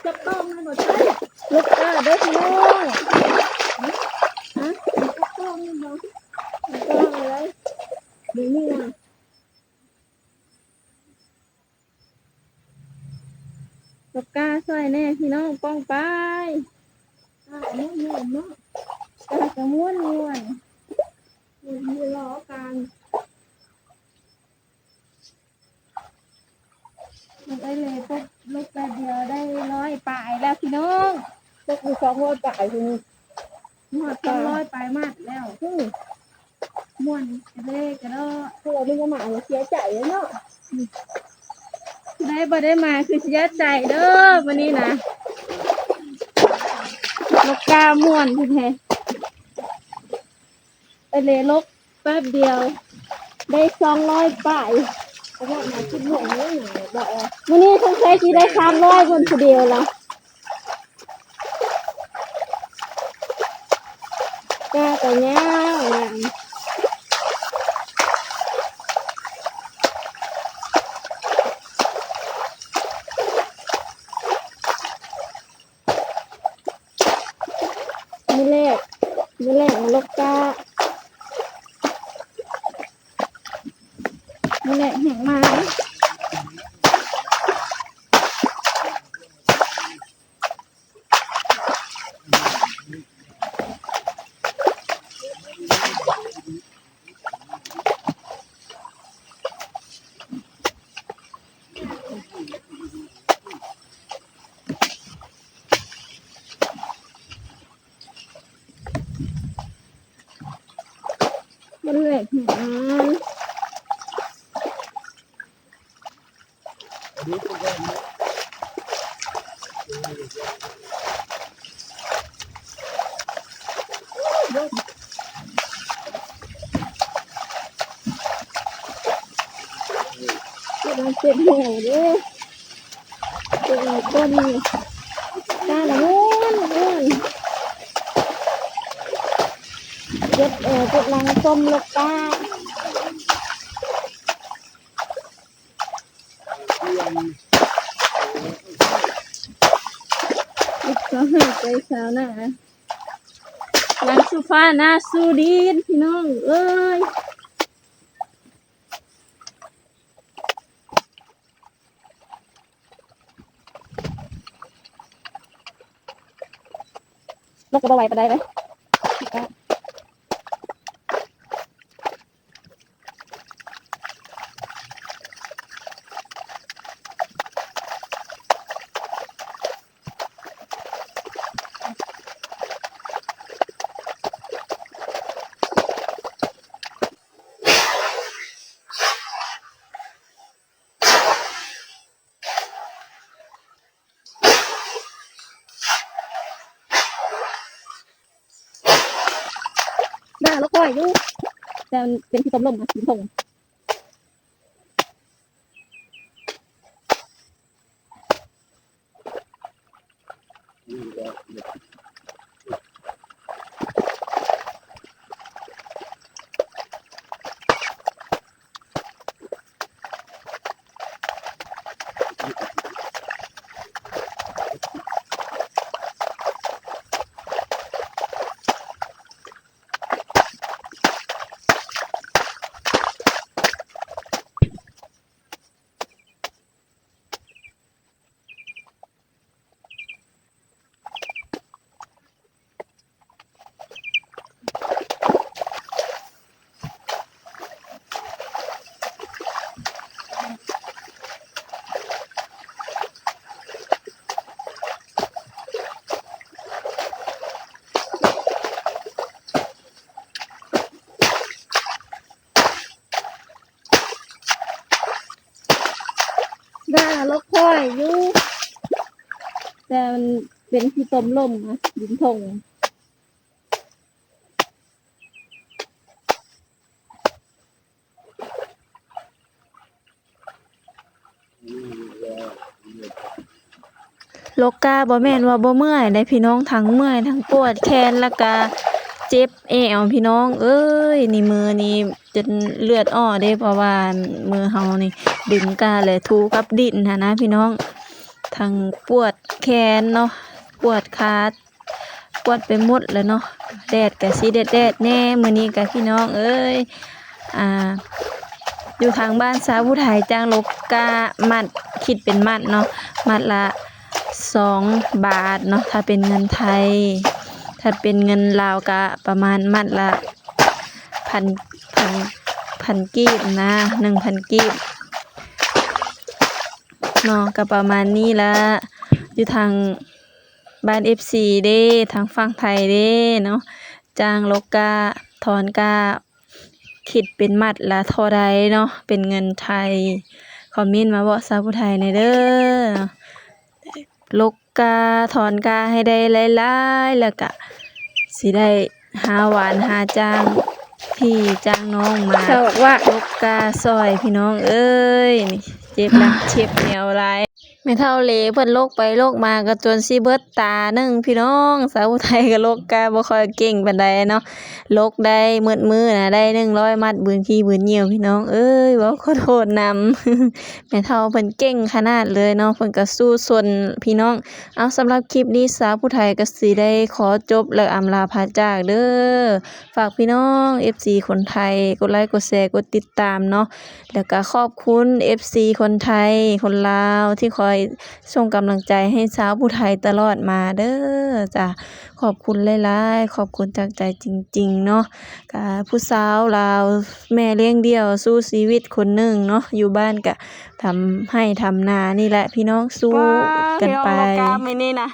ຈັບຕ້ອງແມ່ນບໍ່ໃຊ່ ລູກກາເດີ້ພີ່ນ້ອງ. ຮະ ຈັບຕ້ອງແມ່ນບໍ່? ຈັບຕ້ອງເລີຍ ນີ້ນະ. ຕົກກາຊ່ອຍແດ່ພີ່ນ້ອງປ້ອງປາຍ. ກາກໍມ່ວນໆເນາະ ກາກໍມ່ວນໆ ເຫັນຢູ່ລໍກັນ. ເອີຍເລີ ຕົກລົງແປັບດຽວໄດ້ຮ້ອຍປາຍແລ້ວພີ່ນ້ອງ. ຕົກຢູ່ສອງຮ້ອຍປາຍພຸ້ນ ຮອດສອງຮ້ອຍປາຍມັດແລ້ວ. ອື ມ່ວນກະເລກະເນາະ ພວກນີ້ກໍມາເສຍໃຈເນາະ. ຜູ້ໃດບໍ່ໄດ້ມາຄືເສຍໃຈເດີ້ມື້ນີ້ນະ ລົກກາມ່ວນແທ້ໆ. ເອີຍເລ ລົກແປັບດຽວໄດ້ສອງຮ້ອຍປາຍ. ມື້ນີ້ສົງໄສຊິໄດ້ສາມຮ້ອຍຄົນຜູ້ດຽວລະ. ກາກໍຍາວງາມ. ມື້ແລກ ມື້ແລກມາລົກກາ ມື້ແລກແຮງມາ. ມັນແຫຼກຫຍັງ? ກຳລັງເກັບແຫ້ວເດ້ ເກັບແຫ້ວຕົ້ນນີ້ ກາລະມ່ວນມ່ວນ ເກັບແຫ້ວເກັບຫຼັງຊົມລົກກາ. ເຮັດເພື່ອໃຫ້ໃຈຊາວນາ ຫຼັງສຸພານາສູ່ດິນ ພີ່ນ້ອງເອີຍ. ລົກກໍບໍ່ໄຫວປານໃດເລີຍ. ດາລະຂ້ອຍຢູ່ ແຕ່ມັນເປັນຂີ້ຕົມລົມນະ ກິນທົ່ງ. ດາລະຂ້ອຍຢູ່ ແຕ່ມັນເປັນຂີ້ຕົມລົມນະ ດິນທົ່ງ. ລົກກາບໍ່ແມ່ນວ່າບໍ່ເມື່ອຍເດ້ພີ່ນ້ອງ ທັງເມື່ອຍ ທັງປວດແຂນ ແລ້ວກະເຈັບແອວພີ່ນ້ອງເອີຍ. ນີ້ມືນີ້ຈົນເລືອດອອກເດ້ ເພາະວ່າມືເຮົານີ້ດຶງກາ ແລະ ຖູກັບດິນຫັ້ນນະພີ່ນ້ອງ. ທັງປວດແຂນເນາະ ປວດຂາ ປວດໄປໝົດແລ້ວເນາະ. ແດດກະຊິແດດໆແດ່ມື້ນີ້ກະ ພີ່ນ້ອງເອີຍ. ອ່າ ຢູ່ທາງບ້ານຊາວຜູ້ໄທຈ້າງລົກກ້າມັດ ຄິດເປັນມັດເນາະ ມັດລະສອງບາດເນາະ ຖ້າເປັນເງິນໄທ. ຖ້າເປັນເງິນລາວກະປະມານມັດລະພັນ ພັນ ພັນກີບນະ ໜຶ່ງພັນກີບເນາະ ກະປະມານນີ້ລະ. ຢູ່ທາງ ບ້ານເອັຟຊີເດ້ ທາງຝັ່ງໄທເດ້ເນາະ ຈ້າງລົກກ້າ ຖອນກ້າ ຄິດເປັນມັດລະເທົ່າໃດເນາະ ເປັນເງິນໄທ? ຄອມເມັນມາບອກຊາວຜູ້ໄທແດ່ເດີ. ລົກກ້າ ຖອນກ້າໃຫ້ໄດ້ຫຼາຍໆ ແລ້ວກະຊິໄດ້ຫາຫວານຫາຈ້າງພີ່ຈ້າງນ້ອງມາ ສອກວ່າ ລົກກ້າຊ່ອຍ ພີ່ນ້ອງເອີຍ. ນີ້ເຈັບຫຼັງເຈັບແອວຫຼາຍ. ແມ່ເຖົ້າເລເພິ່ນລົກໄປລົກມາກໍຈົນຊິເບິດຕາໜຶ່ງ ພີ່ນ້ອງ. ສາວຜູ້ໄທກໍລົກກະບໍ່ຄ່ອຍເກັ່ງປານໃດເນາະ ລົກໄດ້ໝົດມື້ນະ ໄດ້ໜຶ່ງຮ້ອຍມັດ ບືນຂີ້ບືນຍ່ຽວ ພີ່ນ້ອງເອີຍ. ເວົ້າຂໍໂທດນຳ ແມ່ເຖົ້າເພິ່ນເກັ່ງຂະໜາດເລີຍເນາະ ເພິ່ນກໍສູ້ຊົນ ພີ່ນ້ອງ. ເອົາ ສຳລັບຄລິບນີ້ ສາວຜູ້ໄທກໍຊິໄດ້ຂໍຈົບ ແລະ ອຳລາພາຈາກເດີ. ຝາກພີ່ນ້ອງເອັຟຊີຄົນໄທ ກົດໄລ ກົດແຊ ກົດຕິດຕາມເນາະ ແລ້ວກະຂອບຄຸນເອັຟຊີຄົນໄທ ຄົນລາວ ທີ່ຄອຍສົ່ງກຳລັງໃຈໃຫ້ຊາວຜູ້ໄທຕະຫຼອດມາເດີ. ຈ້າ ຂອບຄຸນຫຼາຍໆ ຂອບຄຸນຈາກໃຈຈິງໆເນາະ. ກະຜູ້ສາວລາວແມ່ລ້ຽງດ່ຽວສູ້ຊີວິດຄົນໜຶ່ງເນາະ ຢູ່ບ້ານກະທຳໄຮ່ທຳນານີ້ແຫຼະ ພີ່ນ້ອງ ສູ້ກັນໄປ. ວ້າ ພີ່ນ້ອງ ລົກກ້າມື້ນີ້ນະ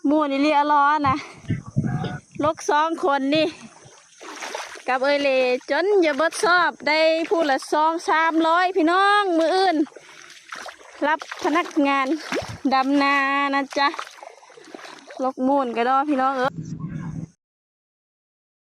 ມ່ວນອີ່ຫຼີອະຫຼໍນະ ລົກສອງຄົນນີ້ ກັບເອື້ອຍເລ ຈົນຈະເບິດສອບ ໄດ້ຜູ້ລະສອງສາມຮ້ອຍ ພີ່ນ້ອງ. ມື້ອື່ນຮັບພະນັກງານດຳນານະຈ໊ະ. ລົກມ່ວນກະດໍ ພີ່ນ້ອງເອີຍ.